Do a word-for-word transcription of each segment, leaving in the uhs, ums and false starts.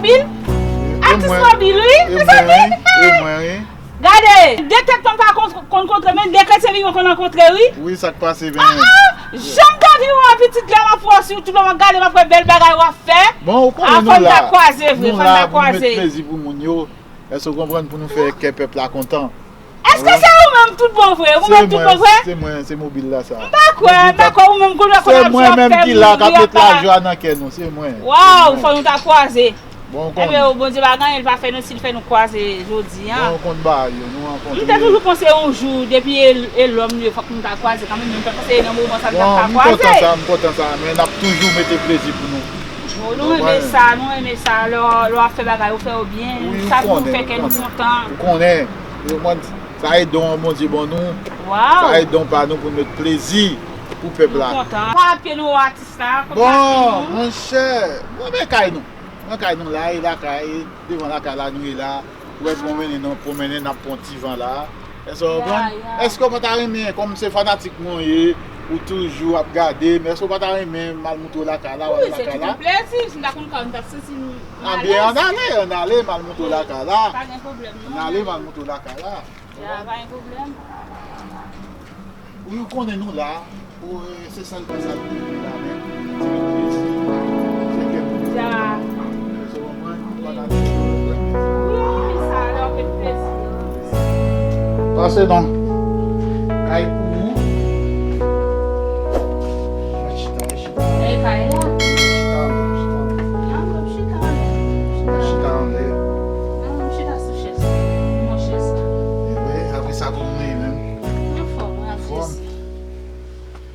Mobil? Atis mobil, wi, mezanmi. E mwen, wi. Gade, de tèt konn pa konn kontre, men de kretyen vivan konn rankontre, wi. Wi, sa k pase, men. Ah, ah, janm ta vivan, pitit, lè m ap wè w sou YouTube, m ap gade, m ap wè bèl bagay w ap fè. Bon, ou konnen nou la. Fò n ta kwaze, vre, fò n ta kwaze. Nou la pou nou met plezi pou moun yo. Èske w konprann, pou nou fè kè pèp la kontan? Èske se ou menm tout bon vre? Ou menm tout bon vre? Se mwen, se mobil la sa. M pa kwè, m pa kwè ou menm kounye a konn ap jwe ap fè moun ri ap pale. Se mwen menm ki la k ap met lajwa nan kè nou, se mwen. Waw, fò nou ta kwaze. Bon, ou konn. Ebyen, Bondye pa gen anyen l pa fè nou si l fè nou kwaze jodi a. Bon, ou konn bagay yo, nou rankontre. M te toujou panse yon jou, depi e, e lòm li ye, fòk nou ta kwaze kanmenm, men m pa panse e nan moman sa nou t ap ka kwaze. Bon, m kontan sa, m kontan sa, men n ap toujou mete plezi pou nou. Bon, nou renmen sa, nou renmen sa. Lè w, lè w ap fè bagay, ou fè yo byen. Wi, ou konnen, ou konnen. Sa pou fè kè nou kontan. Ou konnen. Ou konprann? Sa e don an Bondye ban nou. Waw. Sa e don pa nou pou n met plezi pou pèp la. Nou kontan. Pa pye nou atis la, konn pa pye nou. Bon, monchè, mwen men kay nou. Mwen kay nou la, e lakay, devan lakay la nou ye la. Ou wè pwonmennen nan pwonmennen, n ap pran ti van la. Èske w konprann? Ya, ya. Èske w pa ta renmen, kòm se fanatik mwen w ye, ou toujou ap gade m, èske w pa ta renmen m al moutre w lakay la, w al lakay la? Wi, se tout yon plezi, si m ta konn kay ou, m t ap santi m alèz. Ebyen, ann ale, ann ale, m al moutre w lakay la. Pa gen pwoblèm, non. Ann ale, m al moutre w lakay la. Ya, pa gen pwoblèm. Wi, ou konnen nou la. Ou, eh, se sèlman sa nou te vle la, men se yon plezi. Se kè nou. Ya. Èske w konprann? Ou pa ta di nou. Wi, wi, sa lè w fè plezi. Pase non. Kay pou ou. Mwen chita, mwen chita. E kay la? Chita, chita. Non, mwen chita. Chita anlè. Non, mwen chita sou chèz. Mwen chèz la. E wi, apre sa, kòman w ye menm? Anfòm, wi, atis.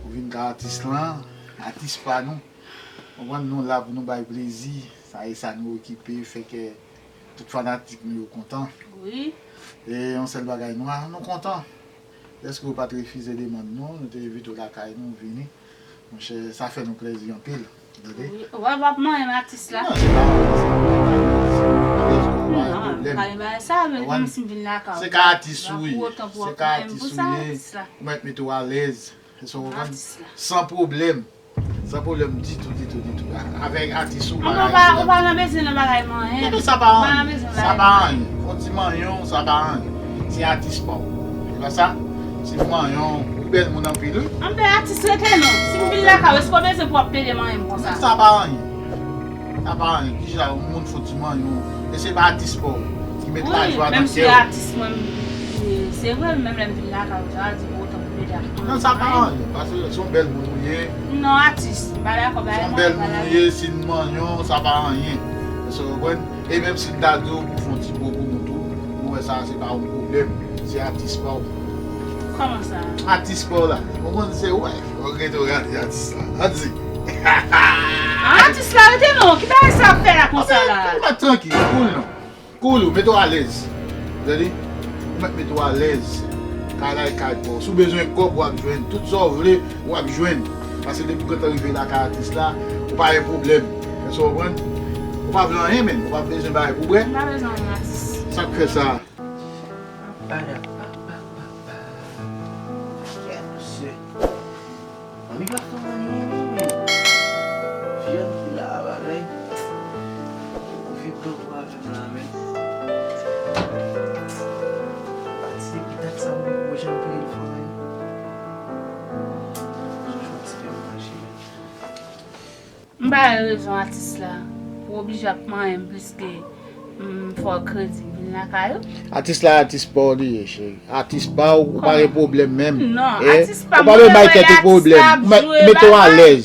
Ou vin ka atis lan, atis pa nou. Konprann, nou la pou nou bay plezi. Sa e sa nou okipe, fè kè tout fanatik nou yo kontan. Wi. E yon sèl bagay nou, nou kontan. Dèske ou pa t refize demann nou, nou te envite w lakay nou, vini. Monchè, sa fè nou plezi anpil. Tande? Wi, w ap, w ap manyen m atis la? Non, se pa manyen, se pa manyen. Se pa manyen, se pa manyen. Non, pa gen bagay sa, men menm si m vin lakay ou, se ka atis ou ye. Se ka atis ou ye. Ou mèt mete w alèz. Èske w konprann? Atis la. San pwoblèm. San pwoblèm ditou, ditou, ditou. Avèk atis ou, bagay yo. Ou pa, ou pa nan bezwen nan bagay manyen. Sa pa anyen. Sa pa anyen. Fon ti manyen w, sa pa anyen. Se atis pa w. Se pa sa? Si m manyen w, ou bèl moun anpil, wi. Anben atis rete non. Si m vin lakay ou, èske w bezwen pou w ap pede manyen m konsa? Sa pa anyen. Sa pa anyen. Kisa yon moun fon ti manyen w? E se pa atis pa w ki met lajwa nan kè w. Wi, menm si atis mwen, se vre, menm lè m vin lakay ou, sa di otan pou pede ak manyen. Non, sa pa anyen, paske se yon bèl moun ou ye. Non, atis, m pa dakò, bagay manyen pa ladan. Se yon bèl moun ou ye, si n manyen w, sa pa anyen. Èske w konprann? E menm si n ta di w pou fon ti po pou nou tou, nou wè sa se pa yon pwoblèm. Se atis pa w. Kòman sa? Atis pa w la. Ou konn se wè. Ou rete w gade atis la. Ann di. An, atis la rete non. Ki bagay sa ap fè la konsa la? Ou mèt trankil, cool non. Cool, ou mete w alèz. Ou tande? Ou mèt mete w alèz. Kay la e kay pa w. Si w bezwen kòb, w ap jwenn. Tout sa w vle, w ap jwenn. Paske depi w gentan rive lakay atis la, ou pa gen pwoblèm. Èske w konprann? Ou pa vle anyen menm. Ou pa bezwen bagay pou bwè. M pa bezwen anyen, atis. Sa k fè sa? Pada, pa, pa, pa, pa. Kèt, mesye. Manmi pa fè anyen, non, men. Vyann ki la a, bagay. Ou vin pran pou avè m la, men. Pati depi dat sa, m poko janm peye l fò, men. Chèche yon ti pe manje, men. M ba yo rezon atis la pou oblije ap manyen m pliske m fè w kredi m vin lakay ou. Atis la, atis pa w li ye, cheri. Atis pa w, ou pa gen pwoblèm menm. Non, atis pa m, ou pa bezwen bay tèt ou pwoblèm. Mete w alèz.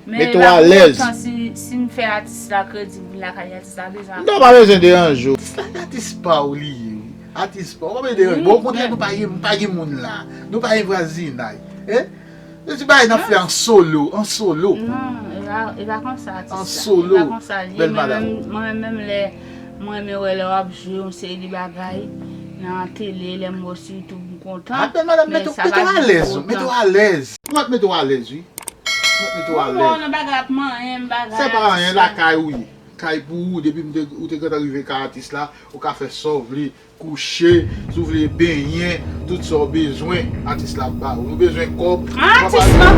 Mete w alèz. Men si, si m fè atis la kredi m vin lakay li, atis la bezwen. Non, pa bezwen deranje w. Atis la, atis pa w li ye, wi. Atis pa w, ou pa bezwen deranje. Bon, okontrè, nou pa gen, pa gen moun la. Nou pa gen vwazinay. Hein? Se ti bagay n ap fè an solo, an solo. Non, e pa, e pa konsa, atis la. An solo. E pa konsa l ye. Bèl madanm. Mwen menm, mwen menm lè, mwen renmen wè lè w ap jwe yon seri de bagay nan tele, lè m wè w sou YouTube, m kontan. Ah, bèl madanm, mete w alèz, mete w alèz. Mwen mete w alèz, wi. Mwen mete w alèz. Mwen wè w nan bagay ap manyen m, bagay atis la. Se pa anyen, lakay ou ye. Kay pou ou, depi m te, ou te gentan rive kay atis la, ou ka fè sa w vle. Kouche, si w vle benyen, tout sa w bezwen, atis la ap ba ou. Ou bezwen kòb, atis la.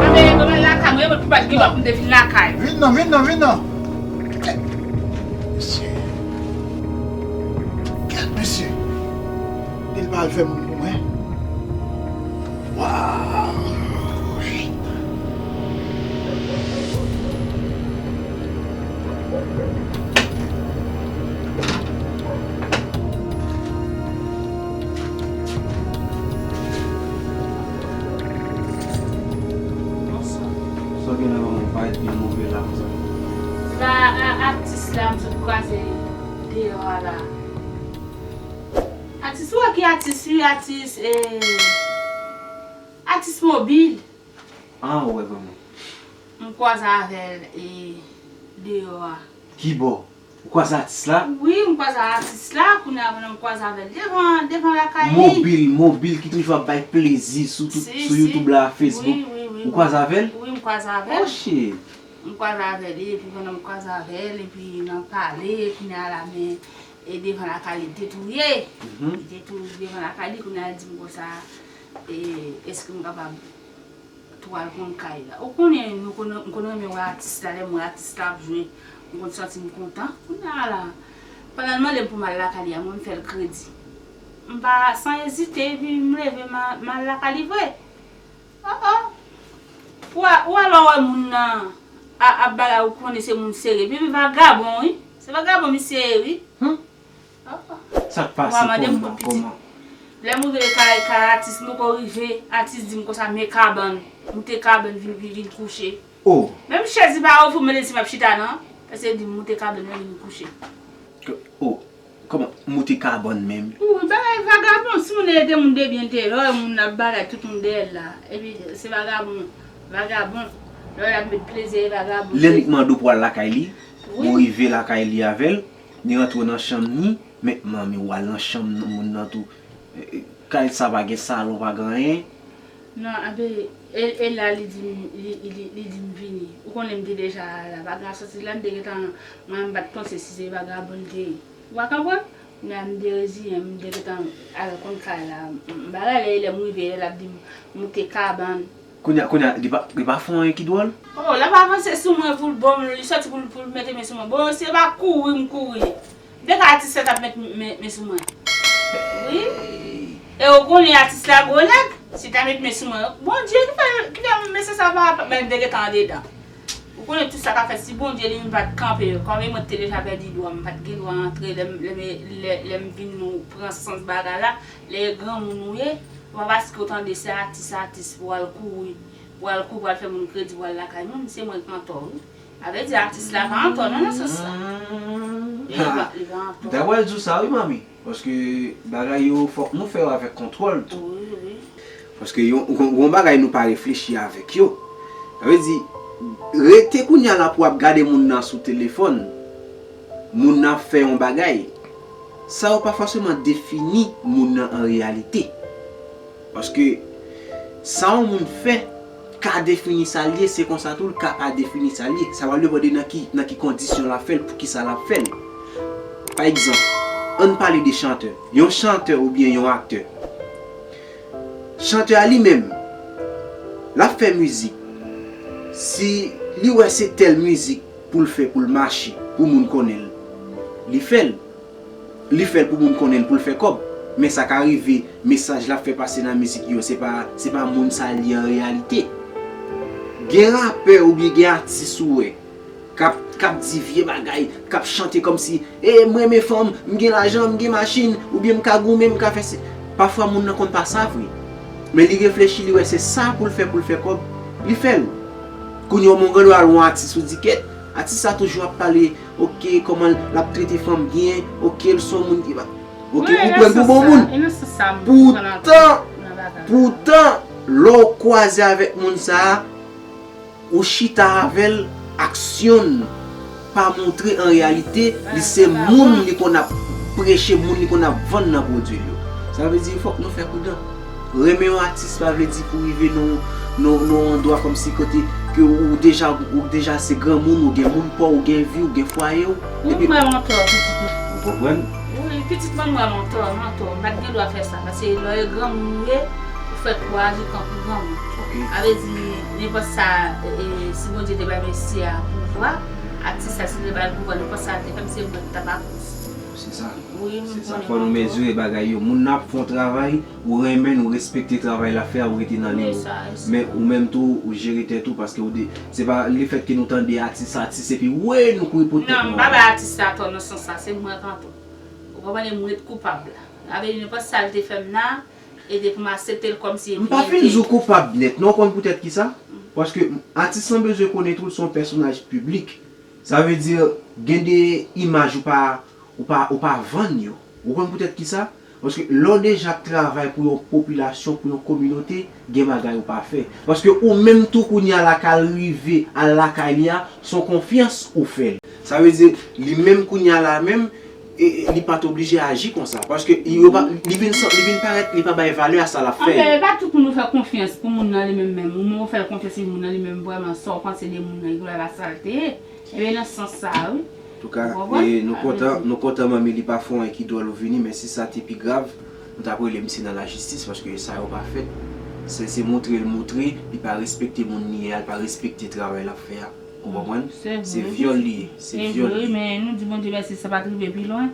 Anben, mwen lakay mwen, mwen pou pa gen lòt moun te vin lakay. Vin non, vin non, vin non. Mesye. Gad mesye. Li pa al fè moun pou mwen. Waw. Sa w gen la, manman, w parèt byen move la konsa. La, a, atis la, m sot kwaze deyò a la. Atis, ou wè ki atis, wi, atis, eh, atis mobil. Ah, ou wè vrèman. M kwaze avè l, eh, deyò a. Ki bò? Ou kwaze atis la? Wi, m kwaze atis la, kounye a pandan m kwaze avè l devan, devan lakay li. Mobil, mobil ki toujou ap bay plezi sou tout, si, sou si. YouTube la, Facebook. Wi, wi, wi, ou kwaze avè l? Wi, m kwaze avè l. Oh, shit. M kwaze avè l, epi pandan m kwaze avè l, epi n ap pale, kounye a la, men, e devan lakay li, li te tou ye. Mhm. Li te tou devan lakay li, kounye a l di m konsa, e, èske m kapab tou al konn kay la. Ou konnen, nou konnen, m konnen renmen wè atis la, lè m wè atis la ap jwe, m konn santi m kontan. Kounye a la, pandan l mande m pou m al lakay li a, mwen m fè l kredi. M pa, san ezite, epi m leve, m a-, m al lakay li vre. Oh, oh. Ou a-, ou alò wè moun nan a-, ap bagay, ou konnen se moun serye. Epi vagabon, wi. Se vagabon misye ye, wi. Hmm? Sa k pase? Kòman, kòman? Lè m rive kay, kay atis, m poko rive, atis di m konsa, men kabann. Moute kabann, vin, vin, vin kouche. Oh. Menm chèz li pa ofri m, mande si m ap chita, non. Paske li di m moute kabann, mwen vin kouche. K-, oh, kòman? Moute kabann menm? Wi, bagay vagabon. Si moun ede moun de byen, te lè moun ap bagay, tout moun dèyè l la. Epi, se vagabon. Vagabon. Lè l ap met plezi, e vagabon. Lè m mande w pou al lakay li, wi, ou rive lakay li avè l, Ni rantre nan chanm ni, men manmi w al nan chanm moun nan tou. E, e, kay sa pa gen salon, pa gen anyen. Non, anben, e, e la li di m, li, li, li di m vini. Ou konnen m te deja la, pa gen sòti la, m te gentan, mwen m pa t panse si se vagabon l te ye. Ou pa konprann? Men m te reziyen m, m te gentan al konn kay la. M, m pa rele, lè m rive, lè l ap di m moute kabann. Kounye a, kounye a, li pa, li pa fè anyen ki dwòl? Oh, l ap avanse sou mwen pou l ban m, li sòti pou l, pou l mete men sou mwen. Bon, se pa kouri m kouri. Dèke atis la t ap met men, men sou mwen. Wi. E ou konnen atis la gwo nèg, si ta met men sou mwen. Bondye ki fè, ki fè mesye sa pa, pa, men m te gentan andedan. Ou konnen tout sa ka fèt, si Bondye li menm pa t kanpe, kòm mwen te deja pèdi dwa, m pa t gen dwa antre, lè m, lè m, lè, lè m vin pran sans bagay la, lè granmoun ou ye, ou pa paske ou tande se atis, atis pou al kouri, pou al kouri, pou al fè moun kredi, pou al lakay moun, se mwen k antò, wi. Sa vle di atis la pa antò, non, nan sans sa. Li pa, li pa antò. M ta pral di w sa, wi, manmi. Paske bagay yo, fòk nou fè yo avèk kontwòl tou. Wi, wi. Paske yon, yon, yon bagay nou pa reflechi avèk yo. Sa vle di, rete kounye a la pou w ap gade moun nan sou telefòn, moun nan ap fè yon bagay. Sa yo pa fòseman defini moun nan an reyalite. Paske sa yon moun fè ka defini sa l ye, se konsa tou l ka pa defini sa l ye. Sa pral depande nan ki, nan ki kondisyon l ap fè l, poukisa l ap fè l. Pa egzanp, ann pale de chantè. Yon chantè oubyen yon aktè. Chantè a li menm, l ap fè mizik. Si li wè se tèl mizik pou l fè, pou l mache, pou moun konnen l, li fè l. Li fè l pou moun konnen l, pou l fè kòb. Men sa ka rive, mesaj l ap fè pase nan mizik yo, se pa, se pa moun sa l ye an reyalite. Gen rapè oubyen gen atis ou wè k ap, k ap di vye bagay, k ap chante kòmsi, e, m renmen fanm, m gen lajan, m gen machin, oubyen m ka goumen, m ka fè se. Pafwa moun nan konn pa sa vre. Men li reflechi, li wè se sa pou l fè, pou l fè kòb, li fè l. Kounye a, moun gen dwa al wè yon atis ou di kèt, atis sa toujou ap pale, oke, kòman l ap trete fanm byen, oke, l se yon moun ki pa, oke, ou pran l pou bon moun. Poutan, poutan, lè w kwaze avèk moun sa a, ou chita avè l, aksyon l pa montre an reyalite li se moun li konn ap preche, moun li konn ap vann nan pwodui l yo. Sa vle di fòk nou fè prudan. Renmen yon atis pa vle di pou rive nan, nan, nan yon andwa kòmsi kote ke ou, ou deja, ou deja se granmoun, ou gen moun pa w, ou gen vi, ou gen fwaye w. Ou epi mwen antò, pitit mwen. Ou konprann? Wi, pitit mwen, mwen antò, mwen antò. M pa t gen dwa fè sa, paske lè w e granmoun ou ye, ou fèt pou aji tankou granmoun. Ok. Sa vle di, nenpòt sa, e, si Bondye te bay mesye a pouvwa, Atis sa, si te bay pou vwa, nenpòt sa l te fè m, se mwen ki t ap akoz. Se sa. Wi, m Se sa, konnen fò nou konprann. Mezire bagay yo. Moun nan ap fè yon travay, ou renmen l, ou respekte travay l ap fè a, ou rete nan liy ou. Wi, sa, wi, sa. Men ou menm tou, ou jere tèt ou paske ou de, se pa lefètke nou tande atis, atis, epi wi, nou kouri pou tèt Non, m nou. pa bay atis sa tò nan sans sa, se mwen k an tò. Ou konprann, m ret koupab la. Sa vle di nenpòt sa l te fè m nan, e depi m aksepte l kòmsi e M pa fin di w koupab nèt, non, ou konn poutèt ki sa? Paske atis lan bezwen konnen tou, l se yon pèsonaj piblik. Sa vle di, gen de imaj ou pa, ou pa, ou pa vann yo. Ou konn poutèt ki sa? Paske lè w deja ap travay pou yon popilasyon, pou yon kominote, gen bagay ou pa fè. Paske ou menm tou kounye a la ka al rive al lakay li a, se yon konfyans ou fè l. Sa vle di, li menm kounye a la menm, e, e, li pa t oblije aji konsa. Paske yo pa, li vin, san- li vin parèt, li pa bay valè a sa l ap fè Anfen, yo. E pa tout moun ou fè konfyans pou moun nan li menm menm. Ou menm ou fè l konfyans epi moun nan li menm vrèman sa w panse de moun nan, li vrèman sa l te ye. Ebyen nan sans sa a, wi. Antouka, Ou konprann? e, nou kontan, nou kontan manmi li pa fè yon ki dwòl ou vini, men si sa te pi grav, nou t ap rele misye nan lajistis, paske sa yo pa fèt. Se, se moutre l moutre, li pa respekte moun li ye a, li pa respekte travay l ap fè a. Ou konprann? Se Se vre. vyòl li ye, se Se vyòl vre, li ye. Men nou di Bondye mèsi, sa pa t rive pi lwen.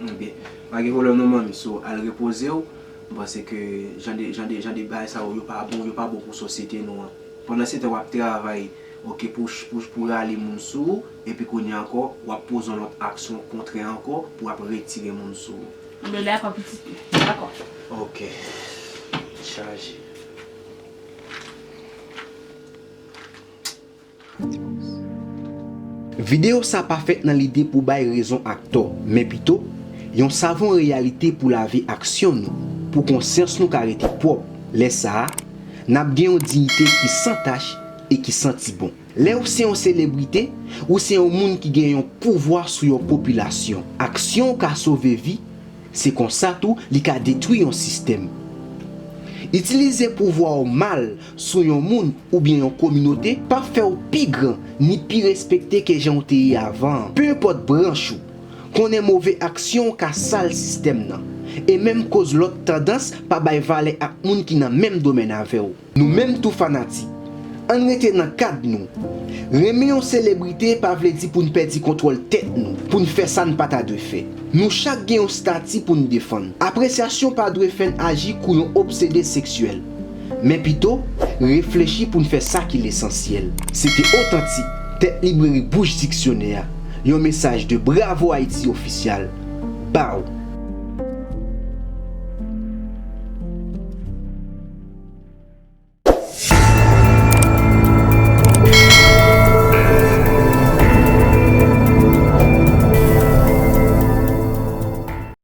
Ebyen, pa gen pwoblèm non manmi, so al repoze w. M panse ke jan de, jan de, jan de bagay sa yo, yo pa bon, yo pa bon pou sosyete nou an. Pandan se tan w ap travay, oke, pou, pou, pou rale moun sou ou, epi kounye a ankò, w ap poze yon lòt aksyon kontrè ankò pou w ap retire moun sou ou. Anben dakò pitit mwen, dakò. Oke. Chaje. Videyo sa pa fèt nan lide pou bay rezon ak tò, men pito, yon savon reyalite pou lave aksyon nou, pou konsyans nou ka rete pwòp. Lè sa a, n ap gen yon diyite ki san tach e ki santi bon. Lè w se yon selebrite, ou se yon moun ki gen yon pouvwa sou yon popilasyon. Aksyon w ka sove vi, se konsa tou li ka detwi yon sistèm. Itilize pouvwa w mal sou yon moun oubyen yon kominote p ap fè w pi gran ni pi respekte ke jan w te ye avan an. Penenpòt branch ou, konnen move aksyon w ka sal sistèm nan, e menm koz lòt tandans pa bay valè ak moun ki nan menm domèn avè w. Nou menm tou fanatik, ann rete nan kad nou. Renmen yon selebrite pa vle di pou n pèdi kontwòl tèt nou, pou n fè sa n pa ta dwe fè. Nou chak gen yon stati pou n defann. Apresyasyon pa dwe fè n aji kou yon obsede seksyèl, men pito reflechi pou n fè sa ki lesansyèl. Se te Otantik, Tèt Libreri Bouch Diksyonè a, yon mesaj de Bravo Haïti Official ba w.